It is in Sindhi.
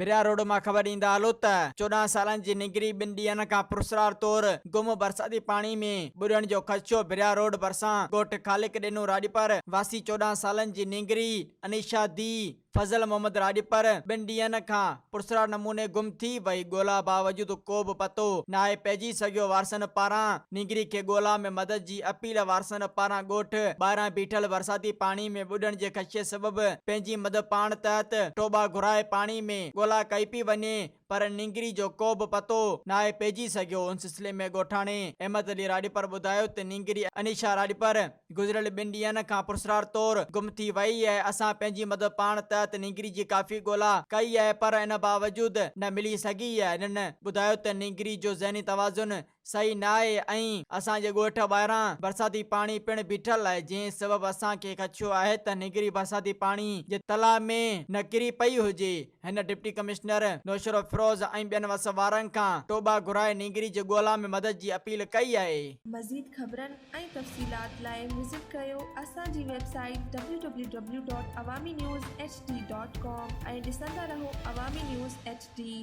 بريا روڊ مان خبر ڏيندا هلو ته 14 سالن جي نينگري ٻن ڏينهن کان پراسرار طور گم برساتي پاڻي ۾ ٻڏڻ جو خدشو بريا روڊ ڀرسان ڳوٺ خالق ڏنو راڄپر واسي 14 سالن جي نينگري انيشا ڌي فضل محمد راڄپر ٻن ڏينهن کان پراسرار نموني گم ٿي وئي، ڳولا باوجود ڪو به پتو ناهي پئجي سگهيو، وارثن پاران نينگري کي ڳولا ۾ مدد جي اپيل، وارثن پاران ڳوٺ ٻاهران بيٺل برساتي پاڻي ۾ ٻڏڻ جي خدشي سبب پنهنجي مدد پاڻ تحت ٽوٻا گهرائي پاڻي ۾ ڳولا ڪئي پئي وڃي، پر نينگري جو ڪو به پتو ناهي پئجي سگهيو. ان سلسلي ۾ ڳوٺاڻي احمد علي راڄپر ٻڌايو ته نينگري انيشا راڄپر گذريل ٻن ڏينهن کان پراسرار طور گم ٿي وئي آهي، اسان پنهنجي مدد پاڻ تحت نينگري جي ڪافي ڳولا ڪئي آهي پر ان باوجود نه ملي سگهي آهي. هنن ٻڌايو ته نينگري جو ذهني توازن صحيح ناهي ۽ اسان جي ڳوٺ ٻاهران برساتي پاڻي پڻ بيٺل آهي جنهن سبب اسان کي خدشو آهي ته نگري برساتي پاڻي جي تلاء ۾ نه ڪري پئي هجي. هن ڊپٽي ڪمشنر نوشهروفيروز ۽ ٻين وس وارن کان ٽوٻا گهرائي نينگري جي ڳولا ۾ مدد جي اپيل ڪئي آهي. مزيد خبرن ۽ تفصيلات لاء وزٽ ڪريو اسان جي website W W W dot Awami news H D dot com ۽ ڏسندا رهو عوامي نيوز ايڇ ڊي.